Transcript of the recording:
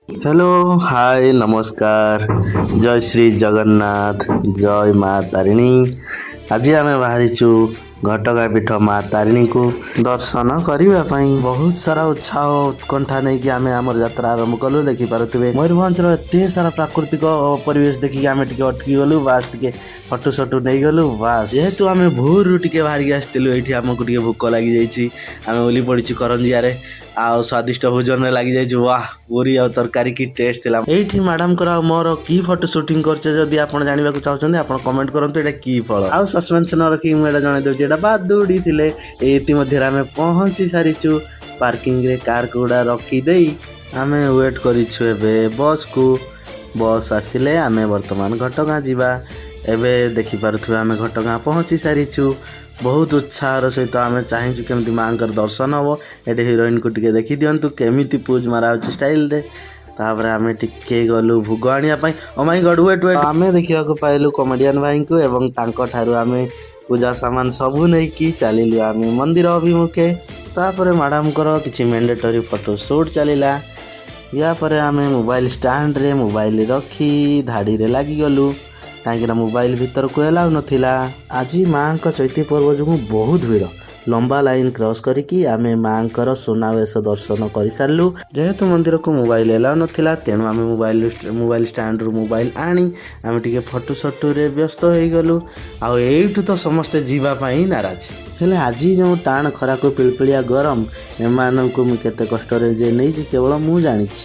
Hello, ହାଏ, ନମସ୍କାର, ଜୟ ଶ୍ରୀ ଜଗନ୍ନାଥ, ଜୟ ମା ତାରିଣୀ। ଆଜି ଆମେ ବାହାରିଛୁ ଘଟଗାଁ ପୀଠ ମା ତାରିଣୀଙ୍କୁ ଦର୍ଶନ କରିବା ପାଇଁ। ବହୁତ ସାରା ଉତ୍ସାହ ଓ ଉତ୍କଣ୍ଠା ନେଇକି ଆମେ ଆମର ଯାତ୍ରା ଆରମ୍ଭ କଲୁ। ଦେଖିପାରୁଥିବେ, ମୟୂରଭଞ୍ଜର ଏତେ ସାରା ପ୍ରାକୃତିକ ପରିବେଶ ଦେଖିକି ଆମେ ଟିକେ ଅଟକି ଗଲୁ। ବାସ୍, ଟିକେ ଫଟୋ ସଟୋ ନେଇଗଲୁ, ବାସ୍। ଯେହେତୁ ଆମେ ଭୋରରୁ ଟିକେ ବାହାରିକି ଆସିଥିଲୁ, ଏଇଠି ଆମକୁ ଟିକେ ଭୋକ ଲାଗିଯାଇଛି। ଆମେ ଓହ୍ଲି ପଡ଼ିଛୁ କରଞ୍ଜିଆରେ ଆଉ ସ୍ୱାଦିଷ୍ଟ ଭୋଜନରେ ଲାଗିଯାଇଛୁ। ୱାହ, ପୁରୀ ଆଉ ତରକାରୀ କି ଟେଷ୍ଟ ଥିଲା! ଏଇଠି ମ୍ୟାଡ଼ାମଙ୍କର ଆଉ ମୋର କି ଫଟୋ ସୁଟିଂ କରୁଛେ, ଯଦି ଆପଣ ଜାଣିବାକୁ ଚାହୁଁଛନ୍ତି, ଆପଣ କମେଣ୍ଟ କରନ୍ତୁ ଏଇଟା କି ଫଳ। ଆଉ ସସ୍ପେନ୍ସ ନ ରଖିକି ମୁଁ ଏଇଟା ଜଣାଇ ଦେଉଛି, ଏଇଟା ବାଦୁଡ଼ି ଥିଲେ। ଇତିମଧ୍ୟରେ ଆମେ ପହଞ୍ଚି ସାରିଛୁ। ପାର୍କିଂରେ କାର୍ ଗୁଡ଼ା ରଖିଦେଇ ଆମେ ୱେଟ୍ କରିଛୁ ଏବେ ବସ୍କୁ। ବସ୍ ଆସିଲେ ଆମେ ବର୍ତ୍ତମାନ ଘଟଗାଁ ଯିବା। ଏବେ ଦେଖିପାରୁଥିବେ, ଆମେ ଘଟଗାଁ ପହଞ୍ଚି ସାରିଛୁ। ବହୁତ ଉତ୍ସାହର ସହିତ ଆମେ ଚାହିଁଛୁ କେମିତି ମାଆଙ୍କର ଦର୍ଶନ ହେବ। ଏଠି ହିରୋଇନକୁ ଟିକେ ଦେଖିଦିଅନ୍ତୁ, କେମିତି ପୋଜ୍ ମାରା ହେଉଛି ଷ୍ଟାଇଲରେ। ତାପରେ ଆମେ ଟିକେ ଗଲୁ ଭୋଗ ଆଣିବା ପାଇଁ। ଓ ମାଇ ଗଡ୍, ୱେଟ୍ ୱେଟ୍! ଆମେ ଦେଖିବାକୁ ପାଇଲୁ କମେଡ଼ିଆନ ଭାଇଙ୍କୁ ଏବଂ ତାଙ୍କଠାରୁ ଆମେ ପୂଜା ସାମାନ ସବୁ ନେଇକି ଚାଲିଲୁ ଆମେ ମନ୍ଦିର ଅଭିମୁଖେ। ତାପରେ ମ୍ୟାଡ଼ାମଙ୍କର କିଛି ମ୍ୟାଣ୍ଡେଟୋରୀ ଫଟୋ ସୁଟ୍ ଚାଲିଲା। ୟା ପରେ ଆମେ ମୋବାଇଲ ଷ୍ଟାଣ୍ଡରେ ମୋବାଇଲ ରଖି ଧାଡ଼ିରେ ଲାଗିଗଲୁ, କାହିଁକିନା ମୋବାଇଲ ଭିତରକୁ ଏଲାଉ ନଥିଲା। ଆଜି ମାଆଙ୍କ ଚୈତି ପର୍ବ ଯୋଗୁଁ ବହୁତ ଭିଡ଼। ଲମ୍ବା ଲାଇନ୍ କ୍ରସ୍ କରିକି ଆମେ ମାଆଙ୍କର ସୁନାବେଶ ଦର୍ଶନ କରିସାରିଲୁ। ଯେହେତୁ ମନ୍ଦିରକୁ ମୋବାଇଲ ଏଲାଉ ନଥିଲା, ତେଣୁ ଆମେ ମୋବାଇଲ ଷ୍ଟାଣ୍ଡରୁ ମୋବାଇଲ ଆଣି ଆମେ ଟିକେ ଫଟୋ ସଟୋରେ ବ୍ୟସ୍ତ ହେଇଗଲୁ। ଆଉ ଏଇଠୁ ତ ସମସ୍ତେ ଯିବା ପାଇଁ ନାରାଜ। ହେଲେ ଆଜି ଯେଉଁ ଟାଣ ଖରାକୁ ପିଳପିଳିଆ ଗରମ, ଏମାନଙ୍କୁ ମୁଁ କେତେ କଷ୍ଟରେ ଯେ ନେଇଛି, କେବଳ ମୁଁ ଜାଣିଛି।